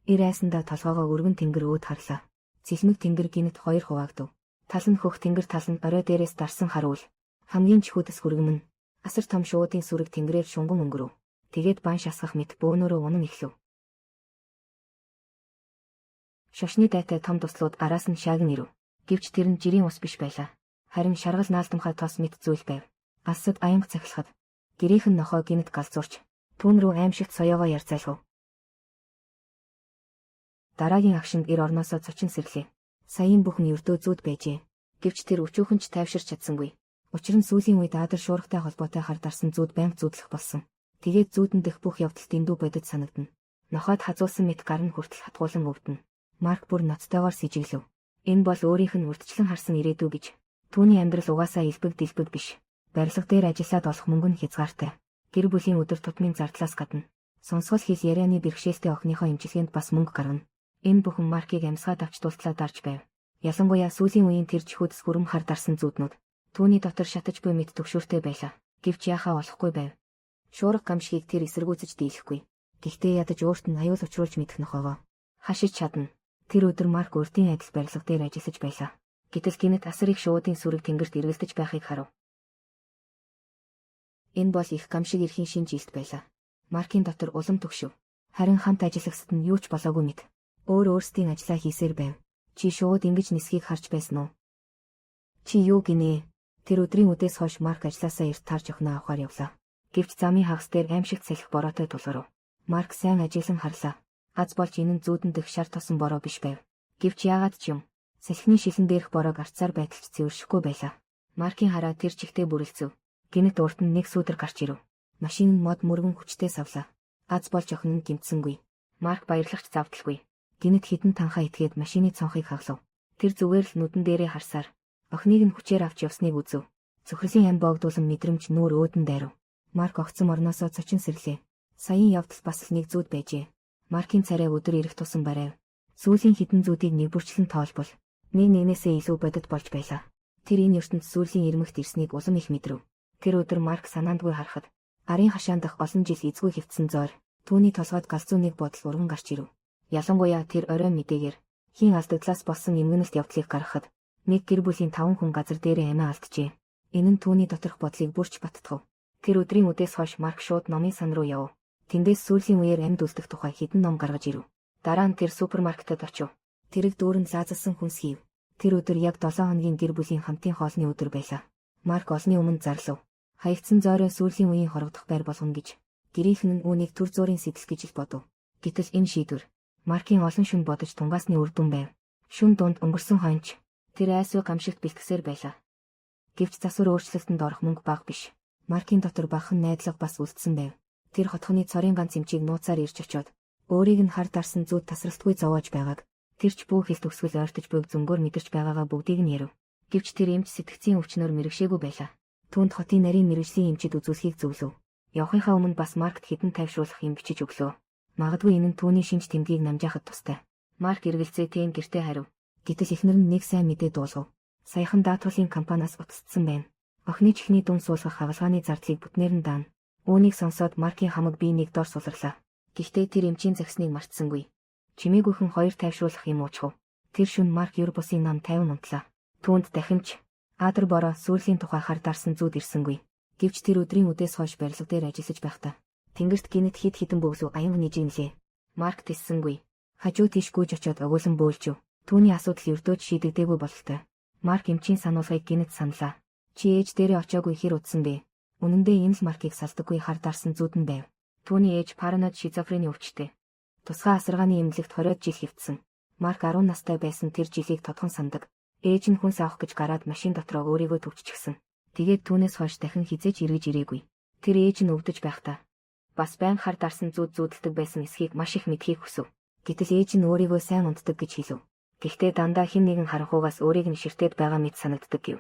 Эр айсандаа толгоогоо өргөн тэнгэр өөд харлаа. Цэлмэг тэнгэр гинэт хоёр хуваагдав. Тал нь хөх тэнгэр, тал нь орой дээрээс дарсан харуул. Хамгийн чихүүдэс хүргэм нь асар том шуудын сүрэг тэнгэрээр шунган өнгөрөв. Тэгээд бан шасгах мэт бөөнөрөө унан эхлэв. Шошны дайтай том дуслууд араас нь шаагин ирэв. Гэвч тэр нь жирийн ус биш байлаа. Харин шаргал наалдамхай тос мэт зүйл байв. Алсад аянга цахилахад гэрийнх нь нохой гинэт галзуурч түүн рүү аймшигт соёогоо ярьзайлгав. Дараагийн агшинд эр орноосоо цочин сэрлээ. Саяын бүхэн ердөө зүүд байжээ. Гэвч тэр өчүүхэн ч тайвширч чадсангүй. Учир нь сүүлийн үед аадар шуургатай холбоотой хар дарсан зүүд байнга зүүдлэх болсон. Тэгээд зүүдэн дэх бүх явдал дэндүү бодит санагдана. Нохойд хазуулсан мэт гар нь хүртэл хатгуулан өвдөнө. Марк бүр ноцтойгоор сэжиглэв. Энэ бол өөрийнх нь урдчлан харсан ирээдүй гэж. Түүний амьдрал угаасаа элбэг дэлбэг биш. Барилга дээр ажиллаад олох мөнгө нь хязгаартай. Гэр бүлийн өдөр тутмын зардлаас гадна сонсгол хэл ярианы бэрхшээлтэй охиныхоо эмчилгээнд бас мөнгө гаргана. Энэ бүхэн Маркийг амьсгаа давч дултлаа дарж байв. Ялангуяа сүүлийн үеийн тэр чихүүдэс хүрм хар дарсан зүүднүүд түүний дотор шатаж буй мэт төгшөөртэй байлаа. Гэвч яахаа болохгүй байв. Шуурга гамшигыг тэр эсэргүүцэж дийлэхгүй. Гэхдээ ядаж өөрт нь аюул учруулж мэдэх нохоогоо хашиж чадна. Тэр өдөр Марк урдын адил барилга дээр ажиллаж байлаа. Гэтэл гинэт асар их шуудын сүрэг тэнгэрт эргэлдэж байхыг харав. Энэ бол их гамшиг ирэхийн шинж илт байлаа. Маркийн дотор улам төгшөв. Харин хамт ажиллагсад нь юу ч болоогүй мэт. Өөр өөрсдийн ажлаа хийсээр байв. Чи шууд ингэж нисхийг харж байсан уу? Чи юу гинэ? Тэр өдрийн үдээс хойш Марк ажлаасаа эрт тарж охиноо авахар явлаа. Гэвч замын хагас дээр аймшигт салхи бороотой тулгарв. Марк сайн ажиглан харлаа. Аз болж энэ нь зүүдэн дэх шар тосон бороо биш байв. Гэвч яагаад ч юм салхины шилэн дээрх бороог арцаар байталч цэвэршихгүй байлаа. Маркийн хараа тэр чигтээ бүрэлцэв. Гинэт урд нь нэг сүүдэр гарч ирэв. Машин нь мод мөргөн хүчтэй савлаа. Аз болж охин нь гэмтсэнгүй. Марк баярлахч завдалгүй. Гинэт хідэн танхаа итгээд машины цонхыг хаглав. Тэр зүгээр л нүдэн дээрээ харсаар охиныг нь хүчээр авч явсныг үзэв. Цөхрөлийн ам боогдуулан мэдрэмж нүүр өөдөн дайрав. Марк огцом орноосоо цочин сэрлээ. Саяын явдал бас л нэг зүүд байжээ. Маркийн царай өдөр ирэх тусам барайв. Сүүлийн хідэн зүүдийг нэг бүрчлэн тоолбол нэг нэгнээсээ илүү бодит болж байлаа. Тэр энэ ертөнд сүүлийн ирмэгт ирснийг улам их мэдрэв. Тэр өдөр Марк санаандгүй харахад арын хашаан дах олон жил эзгүй хэвтсэн зойр түүний толгойд галзуу нэг бодол урган гарч ирэв. Ялангуяа тэр орой мэдээгээр хийн алдагдлаас болсон эмгэнэлт явдлыг гаргахад нэг гэр бүлийн 5 хүн газар дээрээ амиа алджээ. Энэ нь түүний доторх бодлыг бүрч баттгав. Тэр өдрийн үдээс хойш Марк шууд номын сан руу яв. Тэндээс сүүлийн үеэр амьд үлдэх тухай хэдэн ном гаргаж ирэв. Дараа нь тэр супермаркетад очив. Тэрэг дүүрэн лаазалсан хүнс хийв. Тэр өдөр яг 7 хоногийн гэр бүлийн хамтын хоолны өдөр байлаа. Марк олны өмнө зарлав. Хаягдсан зойроо сүүлийн үеийн хорогдох байр болгоно гэж. Гэрийнхэн нь үүнийг түр зуурын сэтэл гэж л бодов. Гэтэл энэ шийдвэр Маркийн олон шөнө бодож тунгаасны үр дүн байв. Шөнө дунд өнгөрсөн хойно ч тэр айсвэ гамшигт бэлтгэсээр байлаа. Гэвч засвар өөрчлөлтөнд орох мөнгө бага биш. Маркийн дотор багахан найдлага бас үлдсэн байв. Тэр хотхоны цорын ганц эмчийг нууцаар ирж очоод өөрийг нь хар дарсан зүүд тасралтгүй зовоож байгааг тэр ч бүү хэл төгсгөл ойртож буйг зөнгөөр мэдэрч байгаагаа бүгдийг нь ярив. Гэвч тэр эмч сэтгцийн өвчнөөр мэрэгшээгүй байлаа. Түүнд хотын нарийн мэргэжлийн эмчид үзүүлэхийг зөвлөв. Явахынхаа өмнө бас Маркт хэдэн тайвшруулах юм бичиж өглөө. Магадгүй энэ нь түүний шинж тэмдгийг намжаахад тустай. Марк эргэлзээ тийм гэртээ харив. Гэтэл эхнэр нь нэг сайн мэдээ дуулгав. Саяхан даатгуулын компаниас утасдсан байна. Охины чихний дүн суулгах хагалгааны зардлыг бүтнээр нь даана. Үүнийг сонсоод Маркийн хамаг бие нэг дор суларлаа. Гэхдээ тэр эмчийн захисныг мартсангүй. Чимээгүйхэн хоёр тайвшруулах юм уучхав. Тэр шөнө Марк ер бусын нам 50 унтлаа. Түүнд дахин ч Адар бороо сүүлийн тухай хар дарсан зүүд ирсэнгүй. Гэвч тэр өдрийн үдээс хойш барилга дээр ажиллаж байхдаа тэнгэрт гинэт хид хідэн бөглөө аянга нижинлээ. Марк тэссэнгүй. Хажуу тийш гүйж очиод огуулан бөөлжв. Түүний асуудал ердөөч шийдэгдээгүй бололтой. Марк эмчийн сануулгыг гинэт саналаа. Чи ээж дээрээ очиагүй хэр удсан бэ? Үнэн дээр энэ л Маркийг салдаггүй хар дарсан зүүд нь байв. Түүний ээж параноид шизофрени өвчтэй. Тусгай асаргааны эмнэлэгт 20 жил хэвтсэн. Марк 10 настай байсан тэр жилийг тодхон сандаг. Ээж нь хүнс авах гэж гараад машин дотроо өөрийгөө түвччихсэн. Тэгээд түүнээс хойш дахин хэзээ ч эргэж ирээгүй. Тэр ээж нь өвдөж байхдаа бас байн хар дарсан зүүд зүүдэлдэг байсан эсхийг маш их мэдхийг хүсэв. Гэтэл ээж нь өөрийгөө сайн унтдаг гэж хэлв. Гэхдээ дандаа хэн нэгэн харанхуйгаас өөрийг нь ширтээд байгаа мэт санагддаг гэв.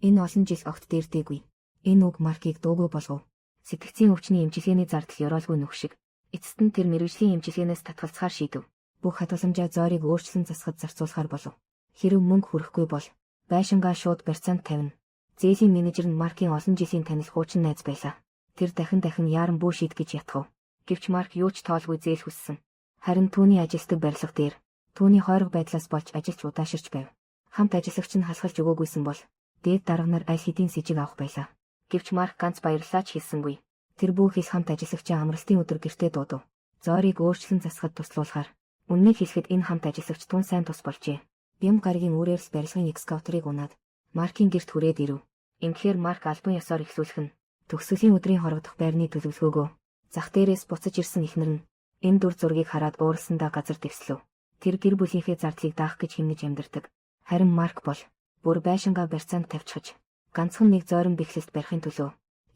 Энэ олон жил огт дээрдээгүй. Энэ үг Маркийг дуугүй болгов. Сэтгцийн өвчний эмчилгээний зардал ёроолгүй нүх шиг. Эцэст нь тэр мэргэжлийн эмчилгээнээс татгалзахаар шийдэв. Бүх хадгаламжаа зоорыг өөрчлөн засахад зарцуулахаар болов. Хэрэв мөнгө хүрэхгүй бол байшингаа шууд барьцаанд тавина. Зээлийн менежер нь Маркийн олон жилийн танил хуучин найз байлаа. Тэр дахин дахин яаран бүү шийд гэж ятгав. Гэвч Марк юу ч тоолгүй зээл хүссэн. Харин түүний ажилтдаг барилга дээр түүний хойрог байдлаас болж ажилч удааширч байв. Хамт ажиллагч нь халахалж өгөөгүйсэн бол дээд дарга нар аль хэдийн сэжиг авах байлаа. Гэвч Марк ганц баярлалаа ч хэлсэнгүй. Тэр бүх ил хамт ажиллагчаа амралтын өдөр гэртээ дуудав. Зорийг өөрчлөн засахад туслуулахаар. Үннийг хэлэхэд энэ хамт ажиллагч тун сайн тус болжээ. Бям гарагийн үүрээр л барилгын экскаваторыг унаад Маркийн гэрт хүрээд ирэв. Ингэхээр Марк албан ёсоор эхлүүлэх нь төгсгөлийн өдрийн хорогдох байрны төлөвлөгөөгөө зах дээрээс буцаж ирсэн эхнэр нь энэ дүр зургийг хараад ууралсандаа газар дэвслэв. Тэр гэр бүлийнхээ зардлыг даах гэж хэмнэж амьдардаг. Харин Марк бол бүр байшингаа барьцаанд тавьчихаж ганцхан нэг зойрон бэхлэлт барихын төлөө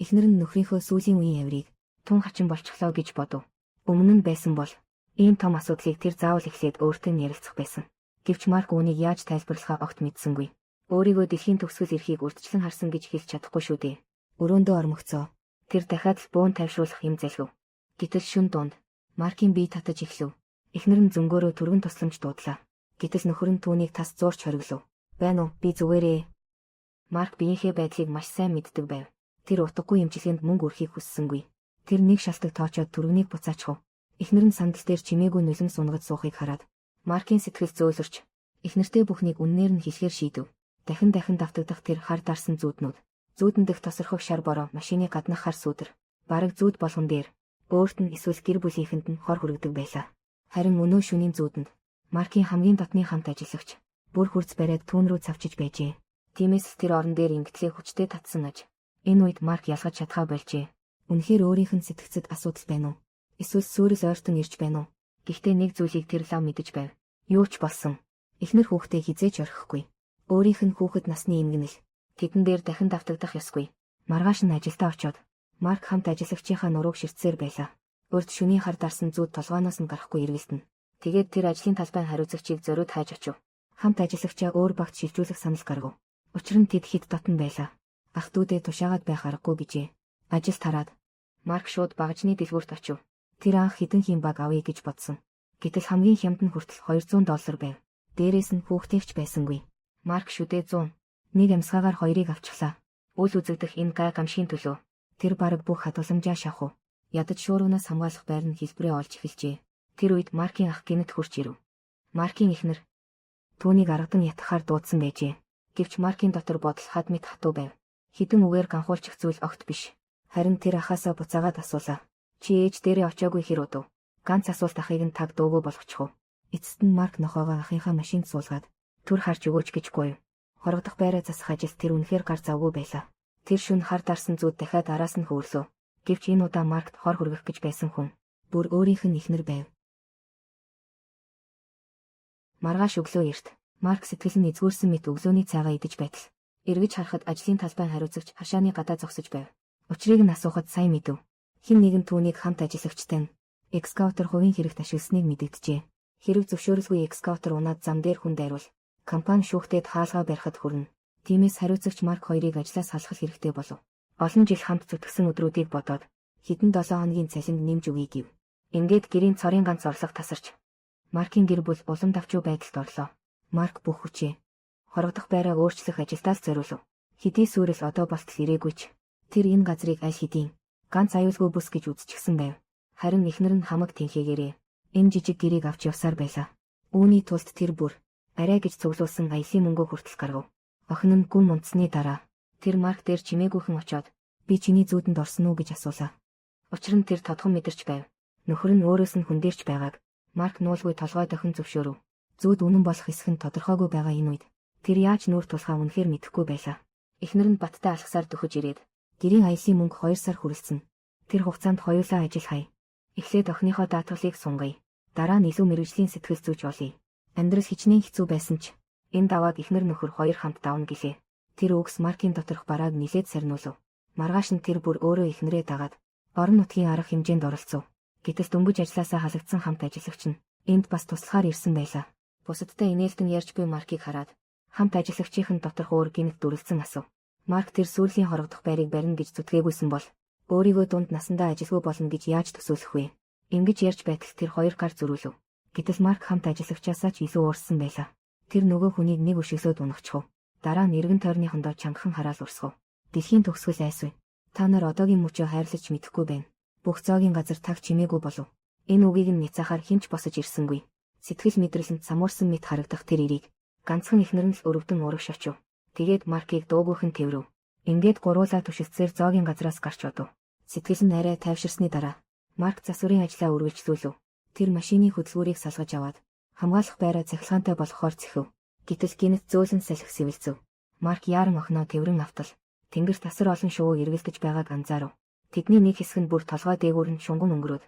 эхнэр нь нөхрийнхөө сүүлийн үеийн авирыг тун хачин болчихлоо гэж бодов. Өмнө нь байсан бол ийм том асуудлыг тэр заавал эхлээд өөртөө нь ярилцах байсан. Гэвч Марк үүнийг яаж тайлбарлахаа огт мэдсэнгүй. Өөрийгөө дэлхийн төгсгөл ирэхийг урьдчилан харсан гэж хэлж чадахгүй шүү дээ. Өрөөндөө ормогцоо. Тэр дахиад л бөөн тайвшруулах юм залхив. Гэтэл шөнө дунд Маркийн бие татаж эхлэв. Эхнэр нь зөнгөөрөө түргэн тусламж дуудлаа. Гэтэл нөхөр нь түүнийг тас зуурч хориглов. Байна уу? Би зүгээрээ. Марк биеийнхээ байдлыг маш сайн мэддэг байв. Тэр утгагүй эмчилгээнд мөнгө өрөхийг хүссэнгүй. Тэр нэг шалтаг тоочоод түргэнийг буцаачихав. Эхнэр нь сандал дээр чимээгүй нулимс унгаж суухыг хараад Маркийн сэтгэл зөөлрч эхнэртэй бүхнийг үннээр нь хэлэхээр шийдэв. Дахин дахин давтагдах тэр хар дарсан зүүднүүд, зүүдэн дэх тосорхог шар бороо, машины гаднах хар сүүдэр, бараг зүүд болгон дээр өөрт нь эсвэл гэр бүлийнхэнд нь хор хүргэдэг байлаа. Харин өнөө шөнийн зүүдэнд Маркийн хамгийн дотны хамт ажиллагч бүр хурц бариад түүн рүү цавчиж байжээ. Тиймээс л тэр орон дээр ингэтлээ хүчтэй татсан аж. Энэ үед Марк ялгаж чадхаа болжээ. Үнэхээр өөрийнх нь сэтгэцэд асуудал байна уу? Эсвэл сүрэл ойртон ирж байна уу? Гэхдээ нэг зүйлийг тэр лав мэдэж байв. Юу ч болсон. Эхнэр хүүхдээ хэзээ ч орхихгүй. Өөрийнх нь хүүхэд насны эмгэнэл. Тэдэн дээр дахин давтагдах ёсгүй. Маргааш нь ажилдаа очоод Марк хамт ажиллагчийнхаа нурууг ширтсээр байлаа. Урд шөнийн хар дарсан зүүд толгойноос нь гарахгүй эргэлдэнэ. Тэгээд тэр ажлын талбайн хариуцагчийг зориуд хайж очив. Хамт ажиллагчаа өөр багт шилжүүлэх санал гаргав. Учир нь тэд хэд дотно байлаа. Ах дүүдээ тушаагаад байх аргагүй гэжээ. Ажил тараад Марк шууд багажны дэлгүүрт очив. Тэр анх хэдэн хийм баг авъя гэж бодсон. Гэтэл хамгийн хямд нь хүртэл $200 байв. Дээрээс нь хүүхдийгч байсангүй. Марк шүдээ 100. Нэг амьсгаагаар хоёрыг авчихлаа. Үл үзэгдэх энэ гай гамшигын төлөө тэр бараг бүх хадгаламжаа шавхав. Ядаж шуурганаас хамгаалах байр нь хэлбэрээ олж эхэлжээ. Тэр үед Маркийн ах гэнэт хурч ирэв. Маркийн эхнэр түүнийг аргадан ятгахаар дуудсан байжээ. Гэвч Маркийн дотор бодол хад мэт хатуу байв. Хэдэн үгээр ганхуулчих зүйл огт биш. Харин тэр ахаасаа буцаагаад асуулаа. Чи ээж дээрээ очоогүй хэр удав? Ганц асуулт ахыг нь таг дуугүй болгочих уу? Эцэст нь Марк нохоогоо ахынхаа машинд суулгаад түр харж өгөөч гэж гуйв. Хорогдох байраа засах ажил тэр үнэхээр гар завгүй байлаа. Тэр шөнө хар дарсан зүүд дахиад араас нь хөөрлөө. Гэвч энэ удаа Маркт хор хүргэх гэж байсан хүн бүр өөрийнх нь эхнэр байв. Маргааш өглөө эрт Марк сэтгэл нь эзгүүрсэн мэт өглөөний цайгаа идэж байтал эргэж харахад ажлын талбайн хариуцагч хашааны гадаа зогсож байв. Учрыг нь асуухад сайн мэдэв. Хэн нэгэн түүнийг хамт ажиллагчтай нь экскаватор хувийн хэрэгт ашигласныг мэдэгджээ. Хэрэг зөвшөөрөлгүй экскаватор унаад зам дээр хүн дайруул компани шүүхтэд хаалгаа барихад хүрнэ. Тиймээс хариуцагч Марк хоёрыг ажлаас халах хэрэгтэй болов. Олон жил хамт зүтгэсэн өдрүүдийг бодоод хэдэн 7 хоногийн цалинд нэмж өгье гэв. Ингээд гэрийн цорын ганц орлого тасарч Маркийн гэр бүл улам давчуу байдалд орлоо. Марк бүх хүчээ хорогдох байраа өөрчлөх ажилдаа л зориулав. Хэдий сүрэл одоо болтол ирээгүй ч тэр энэ газрыг аль хэдийн ганц аюулгүй бүс гэж үзчихсэн байв. Харин эхнэр нь хамаг тэнхээгээрээ энэ жижиг гэрийг авч явсаар байлаа. Үүний тулд тэр бүр арай гэж цуглуулсан аялын мөнгөө хүртэл гаргав. Охин нь гүн унтсны дараа тэр Марк дээр чимээгүйхэн очоод би чиний зүүдэнд орсон уу гэж асуулаа. Учир нь тэр тодхон мэдэрч байв. Нөхөр нь өөрөөс нь хүндэрч байгааг Марк нуулгүй толгой дохин зөвшөөрөв. Зүүд үнэн болох эсэх нь тодорхойгүй байгаа энэ үед тэр яаж нүүр тулахаа үнэхээр мэдэхгүй байлаа. Эхнэр нь баттай алхасаар дөхөж ирээд гэрийн аялын мөнгө 2 сар хүрэлцэн. Тэр хугацаанд хоёулаа ажил хай. Эхлээд охиныхоо даатгалыг сунгая. Дараа нь илүү мэргэжлийн сэтгэл зүйч олъё. Амьдрал хичнээн хэцүү байсан ч энэ давааг эхнэр нөхөр хоёр хамт давна гэлээ. Тэр үгс Маркийн доторх барааг нилээд сарниулав. Маргааш нь тэр бүр өөрөө эхнэрээ дагаад орон нутгийн арга хэмжээнд оролцов. Гэтэл дөнгөж ажлаасаа халагдсан хамт ажиллагч нь энд бас туслахаар ирсэн байлаа. Бусадтай инээлтэн ярьж буй Маркийг хараад хамт ажиллагчийн доторх уур гэнэт дүрлцэн асуув. Марк тэр сүүлийн хорогдох байрыг барина гэж зүтгээгүйсэн бол өөрийгөө дунд насандаа ажилгүй болно гэж яаж төсөөлөх вэ? Ингэж ярьж байтал тэр хоёр гар зөрүүлв. Гэтэл Марк хамт ажиллагчаасаа ч илүү уурсан байлаа. Тэр нөгөө хүнийг нэг өшөглөөд унахчихв. Дараа нь эргэн тойрныхондоо чангахан хараал урсгав. Дэлхийн төгсгөл айсвэ. Та нар одоогийн мөчөө хайрлаж мэдэхгүй байна. Бүх зоогийн газар таг чимээгүй болов. Энэ үгийг нь няцаахаар хэн ч босож ирсэнгүй. Сэтгэл мэдрэлэнд самуурсан мэт харагдах тэр эрийг ганцхан эхнэр нь л өрөвдөн урагш очив. Тэгээд Маркийг дуугүйхэн тэврэв. Ингээд гуруулаа түшилцсээр зоогийн газраас гарч одов. Сэтгэл нь арай тайвширсны дараа Марк засварын ажлаа үргэлжлүүлв. Тэр машины хөдөлгүүрийг салгаж аваад хамгаалах байраа цахилгаантай болгохоор зэхэв. Гэтэл гэнэт зөөлөн салхи сэвэлзэв. Марк яаран охиноо тэврэн автал тэнгэрт асар олон шувуу эргэлдэж байгааг анзаарав. Тэдний нэг хэсэг нь бүр толгой дээгүүр нь шунган өнгөрөөд.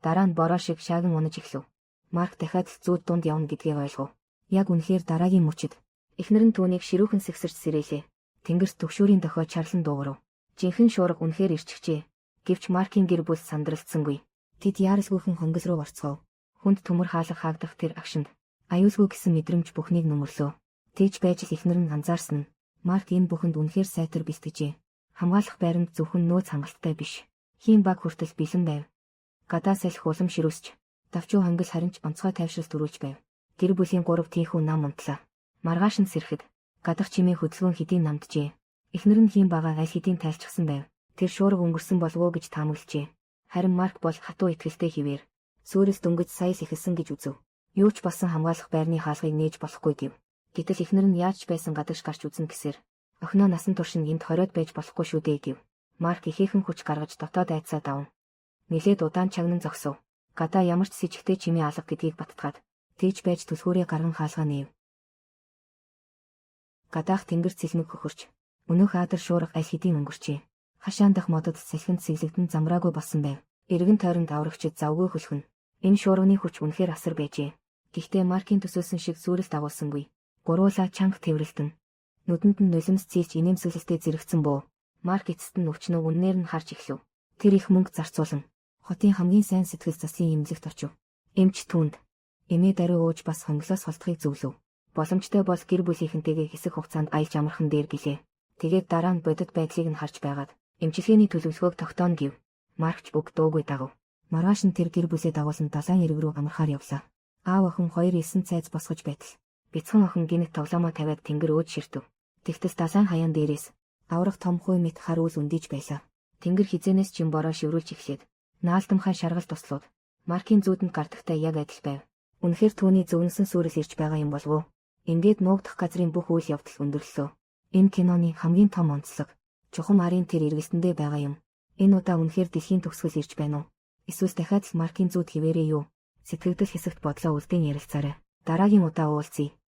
Дараа нь бороо шиг шаагин унаж эхлэв. Марк дахиад л зүүд дунд явна гэдгийг ойлгов. Яг үнэхээр дараагийн мөчид эхнэр нь түүнийг ширүүхэн сэгсэрч сэрээлээ. Тэнгэрт түгшүүрийн дохио чарлан дуугарав. Жинхэнэ шуурга үнэхээр ирчихжээ. Гэвч Маркийн гэр бүл сандралдсангүй. Тэд яаралгүйхэн хонгил руу орцгов. Хүнд төмөр хаалга хаагдах тэр агшинд аюулгүй гэсэн мэдрэмж бүхнийг нүмерлөө. Тэгж байж л эхнэр нь анзаарсан нь Марк энэ бүхэнд үнэхээр сайтар бэлтгэжээ. Хамгаалах байранд зөвхөн нөөц хангалттай биш. Хийн баг хүртэл бэлэн байв. Гадаа салхи улам ширүүсч, давчуу хонгил харин ч онцгой тайвшрал төрүүлж байв. Гэр бүлийн гурав тийхүү нам унтлаа. Маргааш нь сэрэхэд гадах чимээ хөдөлгөөн хэдийн намджээ. Эхнэр нь хийн бага аль хэдийн тайлчсан байв. Тэр шуурга өнгөрсөн болов уу гэж таамаглажээ. Харин Марк бол хатуу итгэлтэй хэвээр сүрэл дөнгөж сая л эхэлсэн гэж үзэв. Юу ч болсон хамгаалах байрны хаалгыг нээж болохгүй гэв. Гэтэл эхнэр нь яаж ч байсан гадагш гарч үзнэ гэсээр. Охиноо насан турш нь энд хориод байж болохгүй шүү дээ гэв. Марк ихээхэн хүч гаргаж дотоод айдсаа даван. Нилээд удаан чагнан зогсов. Гадаа ямар ч сэжигтэй чимээ алга гэдгийг баттгаад тэгж байж түлхүүрээ гарган хаалгаа нээв. Гадаах тэнгэр цэлмэг хөхөрч өнөөх аадар шуурга аль хэдийн өнгөрчээ. Хашаан дах модод салхинд сэглэгдэн замраагүй болсон байв. Эргэн тойронд аврагчид завгүй хөлхөн. Энэ шуурганы хүч үнэхээр асар байжээ. Гэхдээ Маркийн төсөөлсөн шиг сүрэл дагуулсангүй. Гуруулаа чанга тэврэлтэн. Нүдэнд нь нулимс цэлж инээмсэглэлтэй зэрэгцэн буу. Марк эцэст нь өвчнөө үннээр нь харж эхлэв. Тэр их мөнгө зарцуулан хотын хамгийн сайн сэтгэл заслын эмнэлэгт очив. Эмч түүнд эмээ даруй ууж бас хонглоос холдохыг зөвлөв. Боломжтой бол гэр бүлийнхэнтэйгээ хэсэг хугацаанд аялж амархан дээр гэлээ. Тэгээд дараа нь бодит байдлыг нь харж байгаад эмчилгээний төлөвлөгөөг тогтооно гэв. Марк ч уг дуугүй дагав. Маргааш нь тэр гэр бүлээ дагуулан далайн эрэг рүү амархаар явлаа. Аав охин хоёр элсэн цайз босгож байтал бяцхан охин гэнэт тоглоомоо тавиад тэнгэр өөд ширтэв. Тэгтэл далайн хаяан дээрээс аврах том хуй мэт хар үл өндийж байлаа. Тэнгэр хизээнээс чин бороо шиврүүлж эхлээд наалтамхай шаргал туслууд Маркийн зүүдэнд гардагтай яг адил байв. Үнэхээр түүний зөвнөсөн сүрэл ирж байгаа юм болов уу? Ингээд нуугдах газрын бүх үйл явдал өндөрлөө. Энэ киноны хамгийн том онцлог чухам арын тэр эргэлтэндээ байгаа юм. Энэ удаа үнэхээр дэлхийн төгсгөл ирж байна уу? Эсвэл дахиад л Маркийн зүүд хэвээрээ юу? Сэтгэгдэл хэсэгт бодлоо үлдээн ярилцаарай. Дараагийн удаа уулзъя.